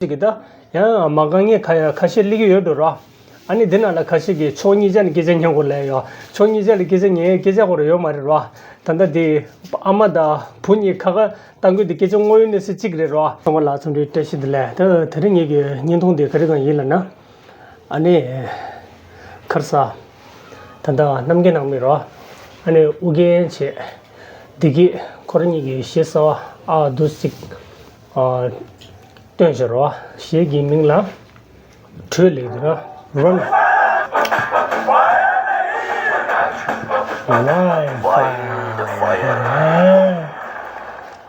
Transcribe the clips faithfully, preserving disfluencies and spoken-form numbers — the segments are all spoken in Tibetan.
ཅིག་གི་ད་ཡང་མ་དཀའ་ངལ་ཁ་ཁ་ཤས་སླེབས་ཀྱི་ཡོད་འགྲོ་ར། ཨ་ནི་འདི་ནང་ལ་ཁ་ཤས་ཀྱིས་ཕྱོགས་གཉིས་ཆ་ནས་སྐད་ཆ་ཉན་དགོས་ལབ་ཡོད། ཕྱོགས་གཉིས་ཆ་ལ་སྐད་ཆ་ཉན་སྐད་ཆ་ཁོ་ར་ཡོད་མ་རེད་ར། ད་ལྟ་འདི་ཨ་མ་དང་བུ་གཉིས་ཁ་ཁ་གཏང་དགོས་འདི་སྐད་ཆ་དངོས་ཡོད་གནས་ཚུལ་གཅིག་རེད་ར། ཚང་མ་ལ་འཚམས་འདྲི་བཀྲ་ཤིས་བདེ་ལེགས། ད་དེ་རིང་ངེད་ཀྱི་བརྙན་ཐུང་འདི་ག་རེ་གང་ཡིན་ལབ་ན། ཨ་ནི། ཁར་ས། ད་ལྟ་རྣམ་རྒྱལ་ནང་མི་རོ། ཨ་ནི་ཨུ་རྒྱན་བྱས། བདེ་སྐྱིད་ཁོ་རང་གཉིས་ཀྱི་གཞས་གསར་པ་ཨ་འདུག་ཅིག་ཨ། བཏོན་བཞག་རོ། གཞས་ཀྱི་མིང་ལ། བྲོས་ལབ་འདུག་ར། Run། Wildfire།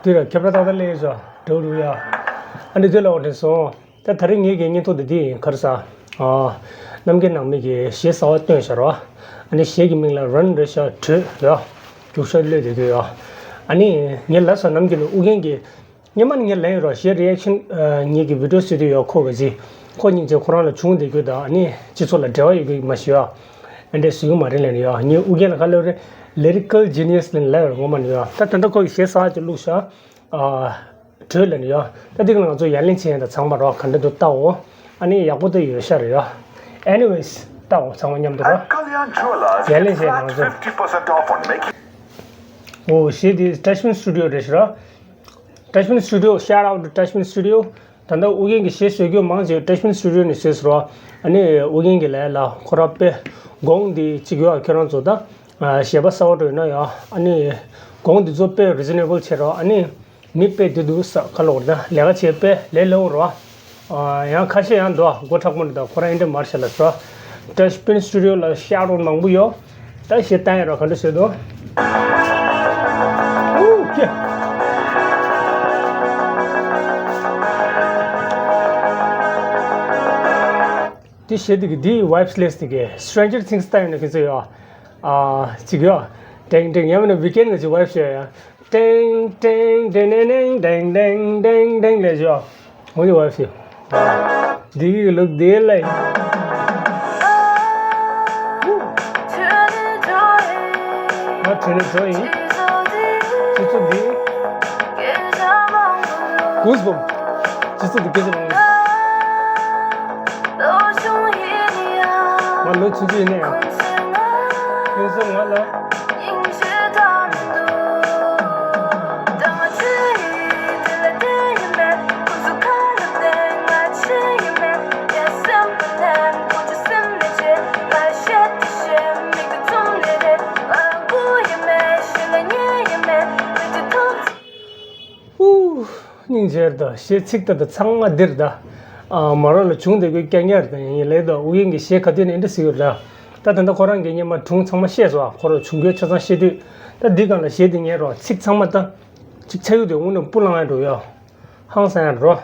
འདི་ར་ཁྱབ་ར་ཏག་ཏག་ལས་ཡོད་ས་འགྲོ་རུ་ཡ། ཨ་ནི་འདི་ལ་འོ་དེ་སོང་། ད་དེ་རིང་ངེད་ཀྱི་བརྙན་ཐུང་འདི་འདི་ཡིན། ཁར་ས། ཨ། རྣམ་རྒྱལ་ནང་མི་གི་གཞས་གསར་པ་བཏོན་བཞག་རོ། ཨ་ནི་གཞས་ཀྱི་མིང་ལ་Run་རེད་ཤག་བྲོས་ཡོད། རྒྱུག་ཤར་གློད་བསྡད་ཀྱི་ཡོད། ཨ་ནི་ངས་ལབ་སོང་། ནམ་རྒྱུན་ནས་ཨུ་རྒྱན་གྱི། སྔོན་མ་ནས་ངས་ལབ་ཡོད་རོ། གཞས་reaction། ཨ། ངེད་ཀྱི་video studio་ཡོད་ཁོ་ག་ཅི། ཁོ་སྙིང་རྗེ། ཁོ་རང་ལ་བྱུང་བསྡད་རྒྱུ་དང་ཨ་ནི་སྤྱི་ཚོགས་ལ་འབྲེལ་བ་ཡོད་རྒྱུ་མ་ཞིག་ཡོད། ཨ་འདྲས་བཟོ་གི་མ་རེད་ལབ་ནས་ཡོད། ངས་ཨུ་རྒྱན་ལ་ག་ལབ་རེད། Lyrical genius་ལབ་ནས་ལབ་ཡོད་རེད་ངོ་མ་ནས་ཡོད། ད་ད་ལྟ་ཁོ་གི་གཞས་གསར་པ་ཅིག་བླུགས་ཤག་ཨ། བྲོས་ལབ་ནས་ཡོད། ད་འདི་ག་ལ་ང་ཚོ་ཡར་ལེན་བྱེད་ཡ་ད་ཚང་མ་རོགས་ག་འདྲ་འདུག་ལྟའོ། ཨ་ནི་ཡག་པོ་ད་ཡོད་ཤག་རེད་ཡོད། Anyways་ལྟའོ་ཚང་མ་མཉམ་དུ་རོགས། At Kalyan Jewelers, ཡར་ལེན་བྱེད་ཡ་ང་ཚོ། Flat fifty percent off on making. ཨོ་གཞས་འདི་Trashman Studio་རེད་ཤག་རོགས། Trashman Studio, shout out to Trashman Studio། ད་ལྟ་ཨུ་རྒྱན་གྱི་གཞས་བཟོ་རྒྱུ་མང་ཆེ་Trashman Studio་ནས་བཟོས་སོང་རོགས། ཨ་ནི་ཨུ་རྒྱན་གྱི་ལས་ལ་ཁོ་རང་དཔེ་དགོངས་འདི་གཅིག་ཡོད། ཁྱེད་རང་ཚོ་ད་གཞས་པ་གསར་པ་འགྲོ་ཡོད་ན་ཡོད། ཨ་ནི་དགོངས་འདི་ཚོ་དཔེ་reasonable་ཆེ་རོགས། ཨ་ནི། མི་དཔེ་བདེ་འདུག་ས་ཁ་ལོག་ད་ལས་ཀ་བྱེད་དཔེ་ལས་སླ་པོ་རོ། ཨ། ཡང་ཁ་ཤས་ཡང་འདུག་ཨ། མགོ་མཁྲེགས་པོ་འདྲ་དང་ཁོ་རང་ཨེ་འདྲ་མར་བྱས་ལ་སོ། Trashman Studio་ལ་shout out་མང་པོ་ཡོད། ད་གཞས་བཏང་ཡ་རོ་ག་འདྲ་བྱེད་འདུག་ཨོ་ཁེ། དེ་གཞས་དེ་གི་དེའི་vibes་ལས་དེ་གི་Stranger Things་ལྟ་ཡོད་ན་ཁྱེད་ཚོ་ཡོད། ཨ། ཅིག་ཡོད། ཏེང་ཏེང་ཡང་མིན་ན་Weeknd་གི་ཅིག་vibes་ཡོད་ཡ། ཏེང་ཏེང་ཏེང་ཏེང་ཏེང་ཏེང་ལས་ཞོ། འོ་ཡོད་བ་ཞིག་འདི་གི་ལུག་འདི་ལ་ཡིན། ང་ཁྲོས་ནས་འགྲོ་ཡིན། སྤྱི་ཚོགས་འདི། Goosebumps། སྤྱི་ཚོགས་འདི་སྐད་ཆ་མང་། ང་ལོ་ཆུང་ཆུང་ཡིན་ན་ཡང་། ཁྱོད་ཚོ་ང་ལ། ཧུ། སྙིང་རྗེ་རེད་ད། གཞས་ཚིག་ད་ད་ཚང་མ་འདིར་ད། ཨ། མ་རོ་ལ་བྱུང་བསྡད་དགོས་རྐྱང་རྐྱང་རེད་ད། ཡིན་ལེ་ད་ཨུ་ཡིན་གྱི་གཞས་ག་དུས་ནས་འདི་ཟེར་ཡོད་ད། ད་ད་ལྟ་ཁོ་རང་གིས་སྔོན་མ་སྒྲུང་ཚང་མ་བཤད་སོང་། ཁོ་རང་བྱུང་རྒྱུའི་ཆ་ཚང་བཤད་དུས། ད་འདི་སྒང་ལ་གཞས་འདི་ཉན་རོགས། ཚིག་ཚང་མ་ད། ཅིག་ཆ་ཡུག་དེ་དངོས་གནས་སྤུ་ལངས་ཡ་འགྲོ་ཡ། ཧང་སང་ཡ་རོ།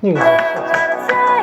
སྙིང་རྗེ།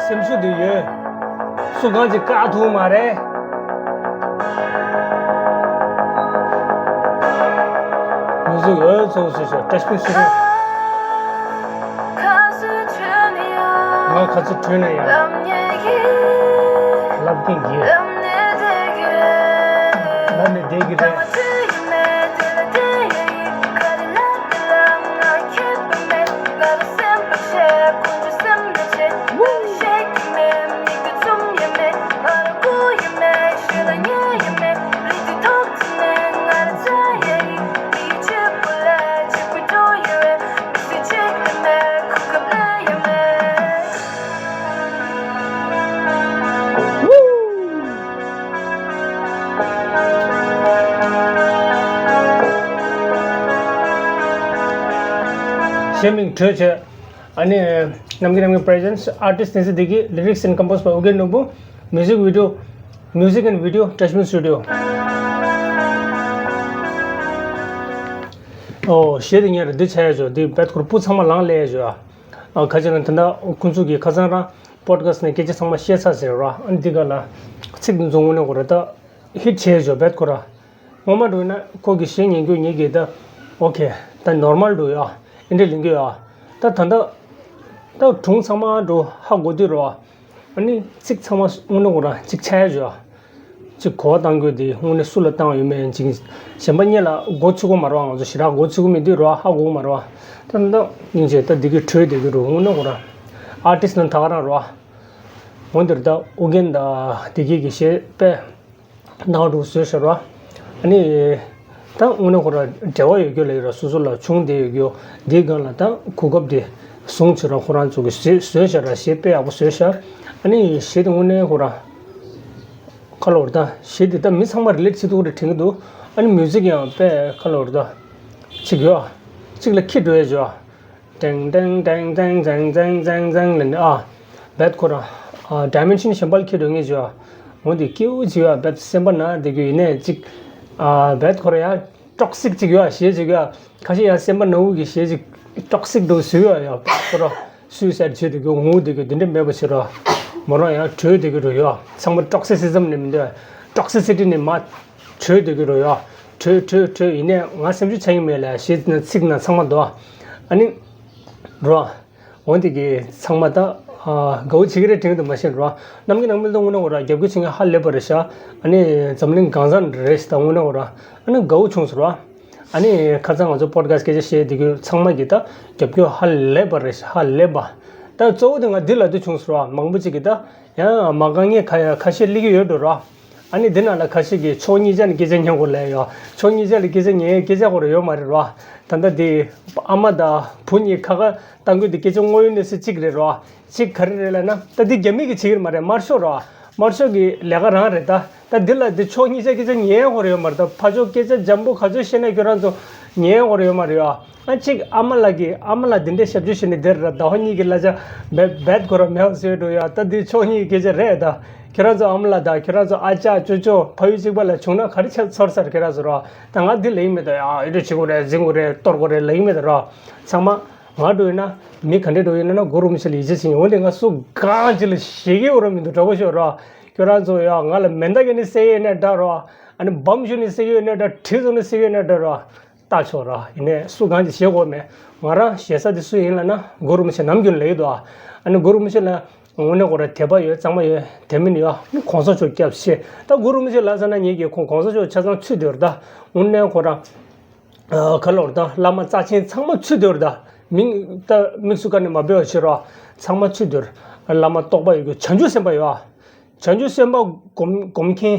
སེམས་ཤུགས་དེ་ཡོད། སུ་གང་ཅིག་བཀག་ཐུབ་མ་རེད། མི་གཟུགས་འོད་ཚོགས་སུ་ཤོར་བཀྲ་ཤིས་པའི་ཤུགས་རེད། ང་ག་ཚོད་བྲོས་ན་ཡང་། ལབ་ནས་བསྡད་ཀྱི་རེད། གཞས་མིང་གྲོས་བྱས། ཨ་ནི་ནམ་མཁའི་ནམ་མཁའི་presents artist བསྟན་འཛིན་བདེ་སྐྱིད། Lyrics and compose by ཨོ་རྒྱན་ནོར་བུ། Music video, music and video Trashman Studio. ཨོ་གཞས་དེ་ཉན་རེད། འདི་བྱས་ཡ་ཆོག་འདི་རྦད་ཁོར་སྤུ་ཚང་མ་ལངས་ལས་ཡ་ཆོག་ཨ་ཁ་ཅིག་ན་ད་ལྟ་ཁོང་ཚོ་གི་ཁ་སང་རང་podcast ནས་སྐད་ཆ་ཚང་མ་བཤད་ཚར་ཟེར་ར། ཨ་ནི་འདི་ག་ལ་ཚིག་འདི་ཚོ་དངོས་གནས་ཁོ་ར་ད་hit བྱས་ཆོག་རྦད་ཁོ་ར། ངོ་མ་འགྲོ་ན་ཁོ་གི་གཞས་ཉན་རྒྱུ་ཉིད་ཀྱི་ད་okay ད་normal འགྲོ་ཡ། ཨེ་འདྲ་ལེན་རྒྱུ་ཡ། ད་ད་ལྟ་ད་སྒྲུང་ཚང་མ་འགྲོ་ཧ་གོ་དུས་ར། ཨ་ནི་ཚིག་ཚང་མ་དངོས་གནས་ཁོ་ར་གཅིག་ཆགས་ཡ་ཆོག་གཅིག་གོ་བ་བཏང་རྒྱུ་དེ་དངོས་གནས་སུ་ལ་བཏང་ཡོད་མེད་ཅིག་གཞན་པ་སྔོན་ལ་མགོ་ཚོས་ཀྱི་མ་རེད་པ། ང་ཚོ་ཞེ་དྲག་མགོ་ཚོས་ཀྱི་མེད་དུས་ར་ཧ་གོ་གི་མ་རེད་པ། ད་ད་སྙིང་རྗེ་ད་འདི་གི་གྲོས་དེ་གི་རུ་དངོས་གནས་ཁོ་ར་artist ནང་ད་ག་རང་ར། འོན་ཏེ་ད་ཨོ་རྒྱན་དང་བདེ་སྐྱིད་ཀྱི་གཞས་དཔེ་ནང་དུ་བཟོས་ཤག་ར། ཨ་ནི་ད་དངོས་གནས་ཁོ་ར་འབྲེལ་བ་ཡོད་རྒྱུ་ལ་ཡོད་ར། སོ་སོ་ལ་བྱུང་བསྡད་ཡོད་རྒྱུ་འདིའི་སྒང་ལ་ད་གོ་སྐབས་དེ་བཟུང་བྱས་ར་ཁོ་རང་ཚོ་གི་གཞས་བཟོས་ཤག་ར། གཞས་དཔེ་ཡག་པོ་བཟོས་ཤག་ཨ་ནི་གཞས་དེ་དངོས་གནས་ཁོ་ར་ཁ་ལོ་ར་ད་གཞས་དེ་ད་མི་ཚང་མ་relate བྱེད་ཐུབ་རེད་དྲན་གྱི་འདུག་ཨ་ནི་music ཡང་དཔེ་ཁ་ལོ་ར་ད་གཅིག་ཡོད། གཅིག་ལ་འཁྱེར་འགྲོ་ཡ་ཡོད། ཏེང་ཏེང་ཏེང་ཏེང་ཏེང་ཏེང་ཏེང་ལབ་ནས་ཨ། རྦད་ཁོ་རང་ཨ་dimension གཞན་པ་ལ་འཁྱེར་འགྲོ་ངེས་བྱུང་། འོ་དེ་སྐྱིད་པོ་ཅིག་ཡོད། རྦད་སེམས་པ་ན་བསྡད་རྒྱུ་ཡིན་ནའི་ཅིག་ཨ་རྦད་ཁོ་རང་ཡང་toxic ཅིག་ཡོད། གཞས་ཅིག་ཡོད། ཁ་ཤས་ཡང་སེམས་པ་ནང་གི་གཞས་ཅིག་toxic འདུག་བཟོས་ཡོད་ཡ། རྦད་ཁོ་རང་suicide བྱེད་བསྡད་རྒྱུ་ངུ་བསྡད་རྒྱུ་དེ་འདྲ་མེད་པ་བྱེད་རོགས། མོ་རང་ཡང་བྲོས་བསྡད་རྒྱུ་རོ་ཡ། ཚང་མ་toxicity ནས་མ་བྲོས་བསྡད་རྒྱུ་རོ་ཡ། བྲོས་བྲོས་བྲོས་ཡིན་ནའི་ང་སེམས་ཤུགས་ཆག་གི་མེད་ལ། གཞས་ན་ཚིག་ན་ཚང་མ་འདུག་ཨ་ནི་རོ། འོན་ཏེ་གི་ཚང་མ་ད་ཨ་དགའ་བོ་བྱེད་ཀྱི་རེད་དྲན་གྱི་འདུག་མ་ཤེས་རོ། ནམ་གྱི་ནང་མི་ལ་དངོས་གནས་འོ་ར་རྒྱབ་སྐྱོར་བྱེད་མཁན་ཧ་ལས་པ་རེད་ཤག་ཨ་ནི་འཛམ་གླིང་གང་ས་རེད་ཤག་ད་དངོས་གནས་འོ་ར། ཨ་ནི་དགའ་བོ་བྱུང་སོང་རོ། ཨ་ནི་ཁ་སང་ང་ཚོ་podcast སྐད་ཆ་བཤད་དེ་གི་ཚང་མ་གི་ད་རྒྱབ་སྐྱོར་ཧ་ལས་པ་རེད་ཤག་ཧ་ལས་པ། ད་གཙོ་བོ་དེ་ང་འདི་ལབ་འདོད་བྱུང་སོང་རོ། མང་པོ་ཅིག་གི་ད་ཡང་མ་དགའ་མཁན་ཁ་ཡ་ཁ་ཤས་སླེབས་ཀྱི་ཡོད་འགྲོ་རོ། ཨ་ནི་འདི་ནང་ལ་ཁ་ཤས་ཀྱིས་ཕྱོགས་གཉིས་ཆ་ནས་སྐད་ཆ་ཉན་དགོས་ལབ་ཡོད། ཕྱོགས་གཉིས་ཆ་ལ་སྐད་ཆ་ཉན་སྐད་ཆ་ཁོ་ར་ཡོད་མ་རེད་རོ། ད་ལྟ་འདི་ཨ་མ་དང་བུ་གཉིས་ཁ་ཁ་གཏང་དགོས་འདི་སྐད་ཆ་དངོས་ཡོད་གནས་ཚུལ་གཅིག་རེད་རོ། གཅིག་ག་རེ་རེད་ལབ་ན་ད་འདི་རྒྱ་མི་གིས་བྱེད་ཀྱི་རེད་མ་རེད། དམར་ཤོག་རོ། དམར་ཤོག་གི་ལས་ཀ་རང་རེད་ད། ད་འདི་ལ་འདི་ཕྱོགས་གཉིས་ཆ་སྐད་ཆ་ཉན་ཁོ་ར་ཡོད་མ་རེད་ད། ཕར་ཕྱོགས་སྐད་ཆ་འཇམ་པོ་ག་ཚོད་བཤད་ན་ཁྱོད་རང་ཚོ་ཉན་ཁོ་ར་ཡོད་མ་རེད་ཡ། ཨ་གཅིག་ཨ་མ་ལགས་ཀྱིས་ཨ་མ་ལགས་འདི་འདྲའི་ཞབས་ཕྱི་བྱས་ནས་འདིར་ཟླ་བ་གཉིས་ཀྱི་གླ་ཆ་རྦད་རྦད་ཁོ་ར་མེད་པ་བཟོས་འགྲོ་ཡ། ད་འདི་ཕྱོགས་གཉིས་ཀྱི་སྐད་ཆ་རེད་ད། ཁྱོད་རང་ཚོ་ཨ་མ་ལགས་དང་ཁྱོད་རང་ཚོ་ཨ་ཅག་ཅོ་ཅོ་ཕ་ཡུལ་གཅིག་པ་ལ་བྱུང་ན་ག་རེ་ཆགས་ཚོར་ས་རེད་ཁྱོད་རང་ཚོ་རོ། ད་ང་འདི་ལབ་ཀྱི་མེད་ད་ཡ། ཨེ་འདྲ་བྱེད་དགོས་རེད་འཛིང་དགོས་རེད་གཏོར་དགོས་རེད་ལབ་ཀྱི་མེད་ད་རོ། ཚང་མ་ང་འགྲོ་ཡིན་ན་མི་ག་འདྲས་འགྲོ་ཡིན་ན་གུ་རུ་རིན་པོ་ཆེ་ལ་ཡིད་ཆེས་བྱེད་ཀྱི་ཡོད། འོན་ཏེ་ང་སུ་གང་ཅི་ལ་ཞེད་ཀྱི་ཡོད་ར་མི་འདུག་གྲོགས་པོ་ཤོག་རོ། ཁྱོད་རང་ཚོ་ཡ་ང་ལ་མེ་མདའ་གྱོན་ནས་བསད་ཡོད་ན་འདྲ་རོ། ཨ་ནི་འབམ་གཞུས་ནས་བསད་ཡོད་ན་འདྲ། གྲི་བཙུགས་ནས་བསད་ཡོད་ན་འདྲ་རོ། ལྟ་ཆོག་ར། ཡིན་ནའི་སུ་གང་ཅི་ཞེད་དགོས་མེད། ང་རང་ཞེད་ས་དེ་སུ་ཡིན་ལབ་ན་གུ་རུ་རིན་པོ་ཆེ་ནམ་རྒྱུན་ལབ་ཀྱི་འདུག་ཨ་ནི་གུ་རུ་རིན་པོ་ཆེ་ལ་དངོས་གནས་ཁོ་ར་དད་པ་ཡོད་གཙང་མ་ཡོད་དེ་མིན་ཡོད། ཨ་ནི་གོང་ས་མཆོག་སྐྱབས་ཆེ། ད་གུ་རུ་རིན་པོ་ཆེ་ལབ་ས་ན་ངེད་ཀྱིས་ཁོང་གོང་ས་མཆོག་ཆ་ཚང་ཚུད་འདུག་ར། ད་དངོས་གནས་ཁོ་རང་ཨ་ག་ལོར་ད་བླ་མ་རྩ་ཆེན་ཚང་མ་ཚུད་འདུག་ར། ད་མིང་ད་དམིགས་སུ་བཀར་ནས་མ་འབོད་པ་བྱེད་རོགས། ཚང་མ་ཚུད་འདུག་བླ་མ་རྟོགས་པ་ཡོད་རྒྱུ་བྱང་ཆུབ་སེམས་དཔའ་ཡོད། བྱང་ཆུབ་སེམས་དཔའ་སྒོམ་སྒོམ་མཁན་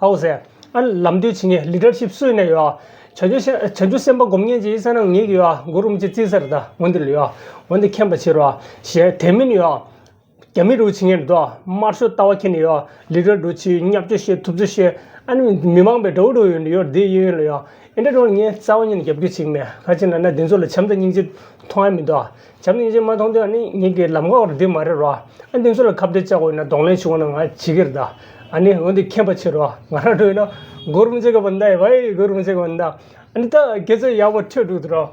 ཧའོ་ཟེར། ཨ་ལམ་སྟོན་བྱེད་མཁན་ལི་ཌར་ཤིབ་སུ་ཡིན་ན་ཡོད། བྱང་ཆུབ་སེམས་བྱང་ཆུབ་སེམས་དཔའ་སྒོམ་མཁན་ཅིག་ཡིན་ས་ན་ངེད་ཀྱི་ཡོད། གུ་རུ་རིན་པོ་ཆེ་བརྩི་ས་རེད་ད། འོན་ཏེ་ལ་ཡོད། འོན་ཏེ་མཁྱེན་པ་བྱེད་རོགས། ཞེས་དེ་མིན་ཡོད། རྒྱ་མི་འདྲ་བོ་བྱེད་མཁན་རེད་དོ། དམར་ཤོག་ལྟ་བ་འཁྱེར་ནས་ཡོད། ལི་ཌར་འདྲ་བོ་བྱེད་བརྙས་བཅོས་བྱེད་ཐུབ་ཚོད་བྱེད། ཨ་ནི་མི་མང་པའི་འདྲ་བོ་འདྲ་བོ་ཡོད་ནི་ཡོད་དེ་ཡིན་ཡོད་ལ་ཡོད། ཨེ་འདྲ་འདྲ་བོ་ངས་རྩ་བ་ཉིད་ནས་རྒྱབ་སྐྱོར་བྱེད་ཀྱི་མེད། ག་ཅི་ལབ་ན་འདི་ཚོ་ལ་བྱམས་དང་སྙིང་རྗེ་མཐོང་ཡ་མི་འདུག་བྱམས་དང་སྙིང་རྗེ་མ་མཐོང་དུས་ཨ་ནི་ངེད་ཀྱི་ལམ་ཁ་བར་འདི་མ་རེད་རོ། ཨ་འདི་ཚོ་ལ་ཁ་གཏད་བཅག་དགོས་ན་གདོང་ལེན་བྱེད་དགོས་ན་ང་བྱེད་ཀྱི་རེད་ད། ཨ་ནི་འོན་ཏེ་མཁྱེན་པ་བྱེད་རོགས། ང་རང་འགྲོ་ཡིན་ན་གུ་རུ་རིན་པོ་ཆེ་གི་བན་ད་ཡི་བའི་གུ་རུ་རིན་པོ་ཆེ་གི་བན་ད། ཨ་ནི་ད་དགེ་རྩ་ཡག་པོ་འཕྲོད་འགྲོ་གི་འདུག་རོ།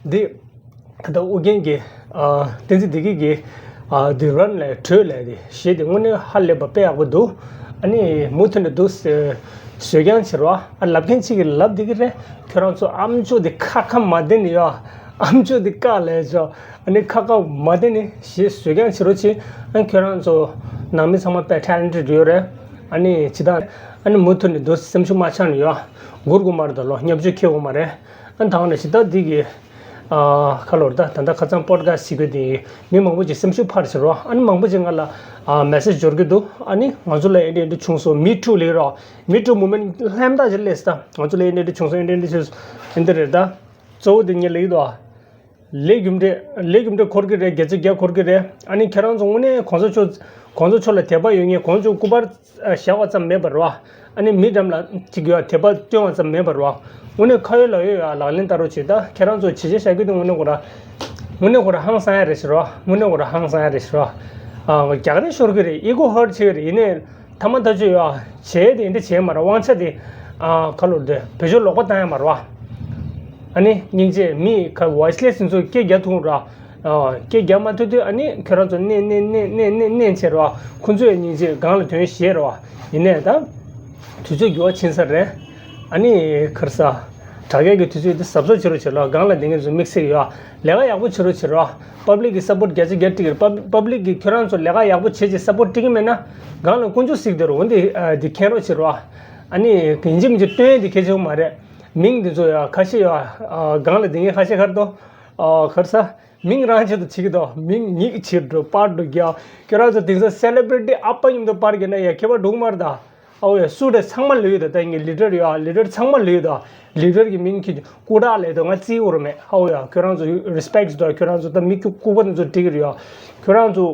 འདི་ད་ལྟ་ཨོ་རྒྱན་གྱི་ཨ་བསྟན་འཛིན་བདེ་སྐྱིད་ཀྱི་ཨ་འདི་རན་ལས་གྲོས་ལས་དེ་གཞས་དེ་དངོས་གནས་ཧ་ལས་པ་དཔེ་ཡག་པོ་འདུག་ཨ་ནི་མུ་མཐུད་ནས་འདུག་ཟེར་བཟོས་རྐྱང་བྱེད་རོགས། ཨ་ལབ་མཁན་གཅིག་གིས་ལབ་བསྡད་ཀྱི་རེད། ཁྱོད་རང་ཚོ་ཨམ་ཅོག་དེ་ཁ་ཁ་མ་བསྟན་ནས་ཡོད། ཨམ་ཅོག་དེ་བཀག་ལས་ཆོག་ཨ་ནི་ཁ་ཁ་མ་བསྟན་ནས་གཞས་བཟོས་རྐྱང་བྱེད་རོགས་བྱེད། ཨ་ཁྱོད་རང་ཚོ་ནང་མི་ཚང་མ་དཔེ་ཊེ་ལེན་ཊེཌ་ཡོད་རེད། ཨ་ནི་ཇི་ལྟར་ཨ་ནི་མུ་མཐུད་ནས་འདུག་སེམས་ཤུགས་མ་ཆག་ནས་ཡོད། འགུར་དགོས་མ་རེད་ད། ལོ་ཉམ་ཆུང་ཁེལ་དགོས་མ་རེད། ཨ་ནི་ད་ག་ནང་བཞིན་ད་འདི་གི་ཨ་ཁ་ལོར་ད་ད་ལྟ་ཁ་སང་པོ་ཌི་ཁ་སི་ཊི་བྱེད་དགོས་དེ་མི་མང་པོ་ཅིག་སེམས་ཤུགས་འཕར་ཟེར་རོ། ཨ་ནི་མང་པོ་ཅིག་ང་ལ་ཨ་མེ་སེ་ཇི་འབྱོར་གི་འདུག་ཨ་ནི་ང་ཚོ་ལ་ཨེ་འདྲ་ཨེ་འདྲ་བྱུང་སོང་། མི་ཊུ་ལབ་རོ། མི་ཊུ་མུ་མེན་ཊི་ལྷན་ཐག་ཅིག་སླེབས་སོང་། ད་ང་ཚོ་ལ་ཨེ་འདྲ་ཨེ་འདྲ་བྱུང་སོང་། ཨེ་འདྲ་ཨེ་འདྲ་བྱུང་སོང་། ཨེ་འདྲ་རེད་ད། གཙོ་བོ་དེ་ངས་ལབ་ཀྱི་འདུག་ལས་རྒྱུ་འབྲས། ལས་རྒྱུ་འབྲས་འཁོར་གྱི་རེད། བརྒྱ་ཆ་བརྒྱ་འཁོར་གྱི་རེད། ཨ་ནི་ཁྱེད་རང་ཚོ་དངོས་གནས་གོང་ས་མཆོག་གོང་ས་མཆོག་ལ་དད་པ་ཡོད་མཁན། གོང་ས་མཆོག་སྐུ་པར་བཞག་པ་ཙམ་མེད་པར་རོ། ཨ་ནི་མི་འགྲམ་ལ་ཅིག་ཡོད་དད་པ་སྟོན་པ་ཙམ་མེད་པར་རོ། དངོས་གནས་ཁ་ཡོད་ལག་ཡོད་ཡ་ལག་ལེན་བསྟར་རོགས་བྱེད་ད། ཁྱེད་རང་ཚོ་བྱས་རྗེས་བཞག་རྒྱུ་དེ་དངོས་གནས་ཁོ་ར་དངོས་གནས་ཁོ་ར་ཧང་སང་ཡ་རེད་ཟེར་རོ། དངོས་གནས་ཁོ་ར་ཧང་སང་ཡ་རེད་ཟེར་རོ། ཨ་རྒྱག་རེས་ཤོར་གྱི་རེད། ཨི་གོ་ཧར་ཊི་བྱེད་ཀྱི་རེད། ཡིན་ནའི་ཐ་མ་ཐག་ཆོད་ཡོད་བྱས་དེ་འདྲ་བྱས་མ་རེད། དབང་ཆ་དེ་ཨ་ཁ་ལོ་དེ་བེད་སྤྱོད་ལོག་པ་བཏང་ཡ་མ་རེད་བ། ཨ་ནི་སྙིང་རྗེ་མི་ཁ་ཝོ་ཡིས་ལེ་སི་ཚོ་སྐད་རྒྱག་ཐུབ་ར། སྐད་རྒྱག་མ་ཐུབ་དུས་ཨ་ནི་ཁྱོད་རང་ཚོ་ནས་ནས་ནས་ནས་ནས་ནས་བྱས་ར་བ། ཁོང་ཚོས་སྙིང་རྗེ་སྒང་ལ་དོན་བཤད་ར་བ། ཡིན་ནའི་ད་དུས་ཚོད་འགྱུར་བ་ཕྱིན་ས་རེད། ཨ་ནི་ཁར་ས་དྲ་རྒྱ་གི་དུས་ཚོད་དེ་གཟབ་གཟབ་བྱེད་རོགས་བྱེད་ར་བ། སྒང་ལ་དེ་ངས་ཚོ་དམིགས་བསལ་ཡོད། ལས་ཀ་ཡག་པོ་བྱེད་རོགས་བྱེད་ར་བ། པབ་ལིག་གི་སབ་པོར་ཊི་བརྒྱ་ཆ་བརྒྱ་སྤྲད་ཀྱི་རེད། པབ་པབ་ལིག་གི་ཁྱོད་རང་ཚོ་ལས་ཀ་ཡག་པོ་བྱེད་ཅེས་སབ་པོར་ཊི་སྤྲད་ཀྱི་མེད་ན་སྒང་ལ་དཀོན་མཆོག་གཟིགས་བསྡད་རོགས། འོན་ཏེ་འདི་མཁྱེན་རོགས་བྱེད་རོགས། ཨ་ནི་ཡིན་གཅིག་མིན་གཅིག་སྟོན་ཡ་འདི་གལ་ཆེ་བོ་མ་རེད། མིང་འདི་ཚོ་ཡ་ཁ་ཤས་ཡ་སྒང་ལ་འདི་ངས་ཁ་ཤས་ཁར་དོ་ཁར་ས་མིང་རང་ཆེད་དུ་བྱེད་ཀྱི་དོ། མིང་ཉིག་ཆེད་དུ་པར་དུ་རྒྱག་ཁྱོད་རང་ཚོ་དེང་སང་སེ་ལེ་བྷི་རི་ཊི་ཨ་ཕ་མཉམ་དུ་པར་རྒྱག་ན་ཡ་ཁྱད་པར་འགྲོ་གི་མ་རེད་ད། ཨའོ་ཡ་སུ་རེད། ཚང་མ་ལོས་ཡོད་ད། ད་ངའི་ལི་ཌར་ཡོད་ཨ། ལི་ཌར་ཚང་མ་ལོས་ཡོད་ད། ལི་ཌར་གི་མིང་ཁྱེད་སྐུ་དྲག་ལས་དོ་ང་རྩིས་འོར་མེད། ཨའོ་ཡ་ཁྱོད་རང་ཚོ་རི་སི་པེག་ཊི་དོ། ཁྱོད་རང་ཚོ་ད་མི་ཁྱུ་ལྐུགས་པ་དེ་ཚོ་འགྲིག་གི་རེད་ཡ། ཁྱོད་རང་ཚོ་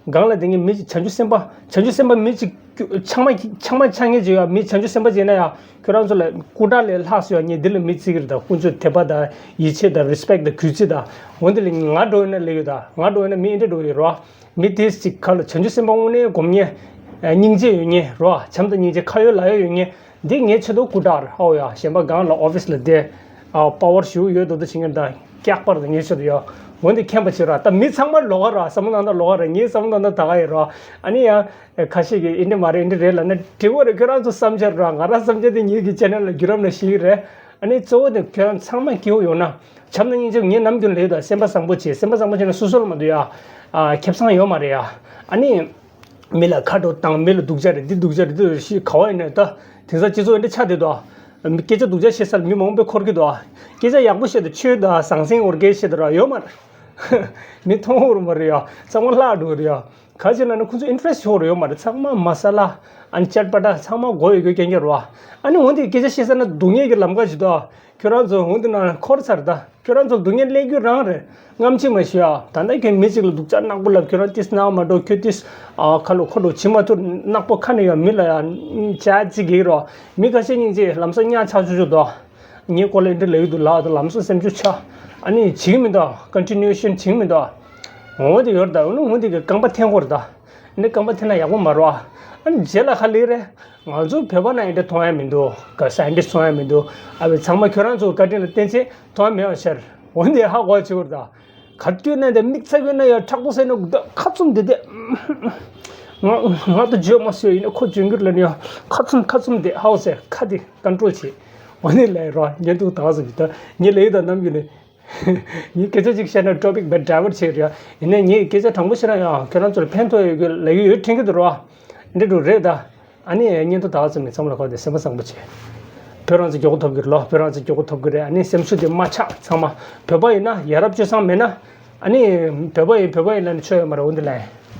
སྒང་ལ་དེ་ངའི་མི་ཅིག་བྱང་ཆུབ་སེམས་དཔའ། བྱང་ཆུབ་སེམས་དཔའ་མི་ཅིག་ཆགས་མ་ཆགས་མཁན་ཅིག་ཡ། མི་བྱང་ཆུབ་སེམས་དཔའ་ཅིག་ཡིན་ན་ཡ་ཁྱོད་རང་ཚོ་ལ་སྐུ་དྲག་ལས་ལྷག་སོ་ཡ། ངས་འདི་ལ་མི་རྩི་གི་རེད་ད། ཁོང་ཚོས་དད་པ་དང་ཡིད་ཆེས་དང་རི་སི་པེག་ཊི་དང་གུས་བརྩི་དང་། འོན་ཏེ་ལ་ང་འགྲོ་ཡིན་ན་ལས་ཡོད་ད། ང་འགྲོ་ཡིན་ན་མི་ཨེ་འདྲ་འགྲོ་ཡོད་རོ། མི་དེ་ཅིག་ཁ་ལ་བྱང་ཆུབ་སེམས་དཔའ་དངོས་གནས་སྒོམ་མཁན། སྙིང་རྗེ་ཡོད་མཁན་རོ། བྱམས་དང་སྙིང་རྗེ་ཁ་ཡོད་ལག་ཡོད་ཡོད་མཁན་འདི་ངའི་ཆེད་དུ་སྐུ་དྲག་རེད། ཨའོ་ཡ་གཞན་པ་སྒང་ལ་ཨོ་ཕི་སི་ལ་བསྡད་ཨ་པ་ཝར་ཞུ་ཡོད་དོ་དོ་བྱེད་མཁན་དང་སྐྱག་པར་དང་ངའི་ཆེད་དུ་ཡོད། འོན་ཏེ་མཁྱེན་པ་བྱེད་ར། ད་མི་ཚང་མ་ལོགས་ཀ་ར། བསམ་བློ་བཏང་ན་ལོགས་ཀ་ར། ངའི་བསམ་བློ་བཏང་ན་ད་ག་ཡིན་རོ། ཨ་ནི་ཡང་ཁ་ཤས་ཀྱིས་ཨེ་འདྲ་མ་རེད་ཨེ་འདྲ་རེད་ལབ་ན་འགྲིག་གི་རེད། ཁྱོད་རང་ཚོ་བསམ་འཆར་ར། ང་རང་བསམ་འཆར་དེ་ངེད་ཀྱི་ཆེ་ནལ་ལ་བརྒྱུད་རིམ་ནང་བཤད་ཀྱི་རེད། ཨ་ནི་གཙོ་བོ་དེ་ཁྱོད་རང་ཚང་མ་སྐྱིད་པོ་ཡོང་ན། བྱམས་དང་སྙིང་རྗེ་ངས་ནམ་རྒྱུན་ལབ་ཡོད་ད། སེམས་པ་བཟང་པོ་བྱེད། སེམས་པ་བཟང་པོ་བྱས་ན་སོ་སོ་ལ་མ་གཏོགས་ཡ། ཨ་ཁེ་བཟང་ཡོད་མ་རེད་ཡ། ཨ་ནི། མི་ལ་ཁ་དྲོ་བཏང་། མི་ལ་སྡུག་ཅག་རེད་འདི་སྡུག་ཅག་རེད་འདི་ཞེས་ག་བ་ཡིན་ནའི་ད། དེང་སང་སྤྱི་ཚོགས་འདི་ཆགས་བསྡད་དོ། སྐད་ཆ་སྡུག་ཅག་བཤད་ས་ལ་མི་མང་པོས་འཁོར་གྱི་འདུག་སྐད་ཆ་ཡག་པོ་བཤད་དུ་ཆོས་དང་ཟང་ཟིང་འོར་སྐད་བཤད་དུ་ར་ཡོད་མ་རེད། མི་མཐོང་འོར་མ་རེད་ཡ། ཚང་མ་ལྷག་འགྲོ་རེད་ཡ། ག་ཅི་ན་ནི་ཁོང་ཚོ་ཨིན་ཊི་རེ་སི་ཊི་ཡོད་རེད་ཡོད་མ་རེད། ཚང་མ་མ་ས་ལ་ཨ་ནི་ཅད་པ་ད་ཚང་མ་མགོ་ཡོད་རྒྱུ་རྐྱང་རྐྱང་རེད་བ། ཨ་ནི་འོན་ཏེ་སྐད་ཆ་བཤད་ས་ན་སྡུག་བསྔལ་གྱི་ལམ་ཁ་ཞིག་འདུག་ཁྱོད་རང་ཚོ་འོན་ཏེ་ན་འཁོར་ཚར་ད། ཁྱོད་རང་ཚོ་སྡུག་བསྔལ་སླེབས་རྒྱུ་རང་རེད། རྔམ་བྱེད་མ་ཤོད་ཨ། ད་ལྟ་ཁྱོད་མི་གཅིག་ལ་སྡུག་ཅག་ནག་པོ་ལབ། ཁྱོད་རང་ཏིས་ནག་མ་འགྲོ། ཁྱོད་ཏིས་ཨ་ཁ་ལོ་ཁོ་འགྲོ་བྱེད་མ་ཐུབ། ནག་པོ་ཁ་ནས་ཡང་མི་ལ་ཡང་ཅག་ཅིག་གིས་རོ། མི་ཁ་ཤས་སྙིང་རྗེ་ལམ་སང་གཉའ་ཆག་ཆོག་ཆོག་དོ། ངའི་སྐོར་ལ་འདི་ལབ་ཀྱི་འདུག་ལབ་དང་ལམ་སང་སེམས་ཆུ་ཆག་ཨ་ནི་བྱེད་ཀྱི་མི་འདུག་ཀོན་ཊི་ནུ་ཨེ་ཤན་བྱེད་ཀྱི་མི་འདུག་འོ་དེ་ཡོད་རེད་ད། འོ་ནི་འོ་དེ་གི་རྐང་པ་འཐེན་དགོས་རེད་ད། འདི་རྐང་པ་འཐེན་ན་ཡག་པོ་མ་རེད་བ། ཨ་ནི་རྗེས་ལ་ཧ་ལས་རེད། ང་ཚོ་བོད་པ་ན་ཨེ་འདྲ་མཐོང་ཡ་མི་འདུག་ག་སའེན་ཊིསི་མཐོང་ཡ་མི་འདུག་ཨ་བའི་ཚང་མ་ཁྱོད་རང་ཚོ་བཀའ་དྲིན་ལ་བརྟེན་ཆེད་མཐོང་ཡ་མེད་པ་ཤར། འོན་ཏེ་ཧ་གོ་བྱེད་དགོས་རེད་ད། ག་དུས་ན་དེ་མིག་ཚ་གྱོན་ན་ཡ་མཁྲེགས་པོ་ཟེར་ན་ད་ཁ་བཙུམ་བསྡད་བསྡད། ང་ང་ད་བརྗོད་མ་སོས་ཡིན་ན་ཁོ་བརྗོད་འགྱུར་ལ་ནི་ཡ་ཁ་བཙུམ་ཁ་བཙུམ་བསྡད་ཧའོ་ཟེར་ཁ་དེ་ཀོན་ཊོལ་བྱེད། འོ་ནི་ལས་རོ་ཉན་འདུག་ད་ཟེར་གྱི་ད་ངས་ལས་ཡི་ད་ནམ་རྒྱུན་ནས། ངས་སྐད་ཆ་ཅིག་བཤད་ན་ཊོ་པིག་བེད་ཌའི་ཝར་ཊི་བྱེད་རེད། ཡིན་ནའི་ངས་སྐད་ཆ་དྲང་པོ་བཤད་ན་ཡང་ཁྱོད་རང་ཚོར་ཕན་ཐོགས་ཡོད་རྒྱུ་ལབ་ཀྱི་ཡོད་དྲན་གྱི་འདུག་རོ། འདི་འདྲ་རེད་ད། ཨ་ནི་བརྙན་ཐུང་ད་ག་ཙམ་ནས་མཚམས་ལ་བཀོད་དེ་སེམས་པ་བཟང་པོ་བྱེད། བོད་རང་བཙན་མགྱོགས་པོ་ཐོབ་ཀྱི་རེད་ལོ། བོད་རང་བཙན་མགྱོགས་པོ་ཐོབ་ཀྱི་རེད། ཨ་ནི་སེམས་ཤུགས་དེ་མ་ཆག་ཚང་མ་བོད་པ་ཡིན་ན་ཡ་རབས་སྤྱོད་བཟང་མེད་ན། ཨ་ནི་བོད་པ་ཡིན་བོད་པ་ཡིན་ལབ་ནས་ཆོ་ཡོད་མ་རེད། འོ་འདི་ལ་ཡིན།